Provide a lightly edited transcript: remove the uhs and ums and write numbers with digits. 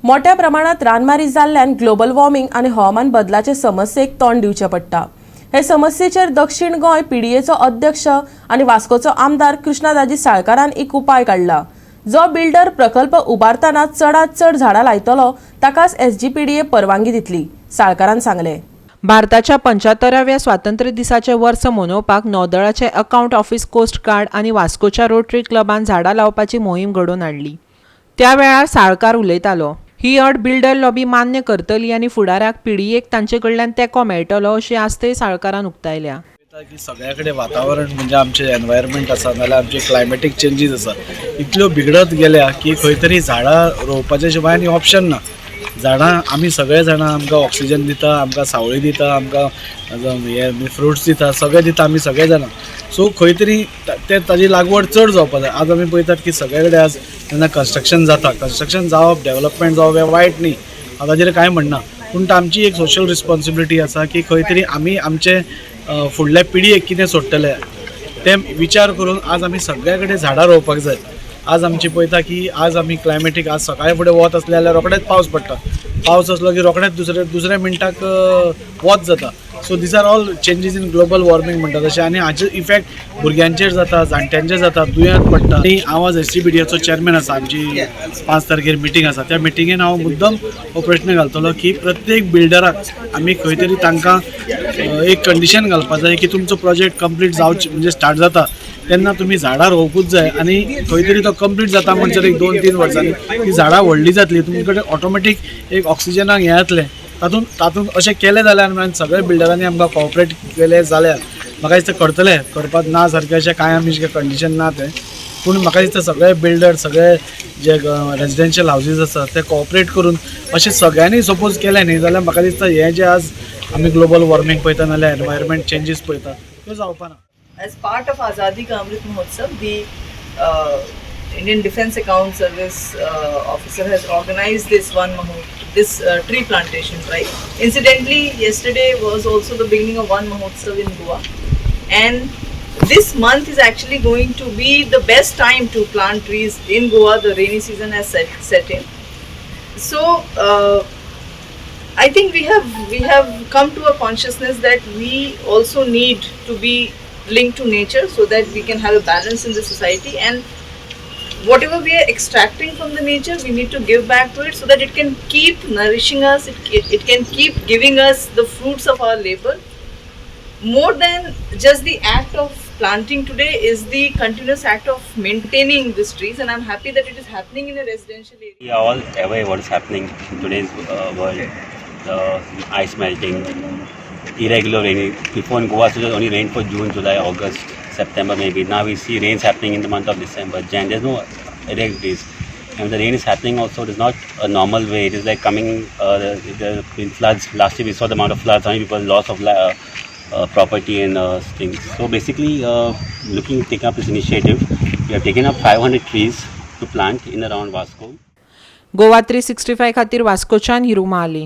मोठ्या प्रमाणात रानमारी जाल्ल्यान ग्लोबल वॉर्मिंग आनी हवामान बदलाचे समस्येक तोंड दिवचें पडटा. हे समस्येचेर दक्षिण गोंय पीडीएचो अध्यक्ष आनी वास्कोचो आमदार कृष्णा दाजी साळकारान एक उपाय काडला. जो बिल्डर प्रकल्प उबारतना चडात चड झाडां लायतलो ताकाच एसजीपीडीए परवानगी दितली, साळकारान सांगलें. भारताच्या 75व्या स्वातंत्र्य दिसाचें वर्स मनोवपाक नौदळाचे अकाउंट ऑफिस, कोस्ट गार्ड आनी वास्कोच्या रोटरी क्लबान झाडां लावपाची मोहीम घडोवन हाडली. त्या वेळार साळकार उलयतालो. ही अट बिल्डर लॉबी मान्य करतली आनी फुडाराक पिडीयेक तांचे कडल्यान तेंको मेळटलो अशी आस्तय साळकारान उक्तायल्या. पळयता की सगळ्या कडेन वातावरण म्हणजे आमचें एनवायरमेंट आसा नाल्यार आमचे क्लायमेटीक चेंजीस आसा, इतल्यो बिगडत गेल्या की खंय तरी झाडां रोवपाच्या शिवाय आनी ऑप्शन ना. झाडां आमी सगळे जाणां आमकां ऑक्सिजन दिता, आमकां सावळी दिता, आमकां हे फ्रुट्स दिता, सगळें दिता आमी सगळे जाणां. सो खंय तरी ते ताजी लागवड चड जावपा जाय. आज आमी पळयतात की सगळे कडेन आज जेन्ना कन्स्ट्रक्शन जाता, कन्स्ट्रक्शन जावप, डेवलपमेंट जावप हें वायट न्ही, हांव ताजेर कांय म्हणना, पूण आमची एक सोशल रिस्पॉन्सिबिलिटी आसा की खंय तरी आमी आमचे फुडल्या पिळगेक कितें सोडटले तें विचार करून आज आमी सगळ्या कडेन झाडां रोवपाक जाय. आज आमची पळयता की आज आमी क्लायमेटीक, आज सकाळी फुडें वत आसलें जाल्यार रोखडेच पावस पडटा, पावस आसलो की रोखडेच दुसरे दुसऱ्या मिनटाक वत जाता. So these are all changes in global warming म्हणटा तशें आनी हाचे इफेक्ट भुरग्यांचेर जाता, जाणट्यांचेर जाता, दुयेंत पडटा. आनी हांव आज एसजीपीडीएचो चॅरमॅन आसा. आमची 5 तारखेर मिटींग आसा. त्या मिटिंगेन हांव मुद्दम हो प्रश्न घालतलो की प्रत्येक बिल्डराक आमी खंय तरी तांकां एक कंडिशन घालपा जाय की तुमचो प्रोजेक्ट कंप्लीट जावचे, म्हणजे स्टार्ट जाता तेन्ना तुमी झाडां रोवपूच जाय आनी खंय तरी तो कंप्लीट जाता म्हणसर एक 2-3 वर्सांनी ती झाडां व्हडलीं जातली, तुमचे कडेन ऑटोमॅटीक एक ऑक्सिजनाक हें जातलें. तातूंत तातूंत अशें केलें जाल्यार आनी सगळे बिल्डरांनी आमकां कॉपरेट केलें जाल्यार म्हाका दिसता करतले. करपाक ना सारकें अशें कांय आमी कंडिशन ना तें, पूण म्हाका दिसता सगळे बिल्डर, सगळे जे रेजिडेन्शियल हावजीस आसा ते कॉपरेट करून अशें सगळ्यांनी सपोज केलें न्ही जाल्यार म्हाका दिसता हें जें आज आमी ग्लोबल वॉर्मींग पळयता नाल्यार एनवायरमेंट चेंजीस पळयता त्यो जावपा ना. As part of Azadi Ka Amrit Mahotsav, the Indian Defence Account Service officer has organized this tree plantation drive. Incidentally, yesterday was also the beginning of Van Mahotsav in Goa, and this month is actually going to be the best time to plant trees in Goa. The rainy season has set in. So I think we have come to a consciousness that we also need to be linked to nature so that we can have a balance in the society, and whatever we are extracting from the nature, we need to give back to it so that it can keep nourishing us, it can keep giving us the fruits of our labor. More than just the act of planting today is the continuous act of maintaining these trees, and I'm happy that it is happening in a residential area. We are all aware what is happening in today's world. The ice melting, irregular rain. Before in Goa, it was only rain for June, July, August, September maybe. Now we see rains happening in the month of December, Jan. There's no irregularities. And when the rain is happening also, it is not a normal way. It is like coming, there have been floods. Last year we saw the amount of floods, how many people loss of property and things. So basically, looking taking up this initiative, we have taken up 500 trees to plant in around Vasco. Goa 365 खातीर वास्कोच्यान हिरू महाली.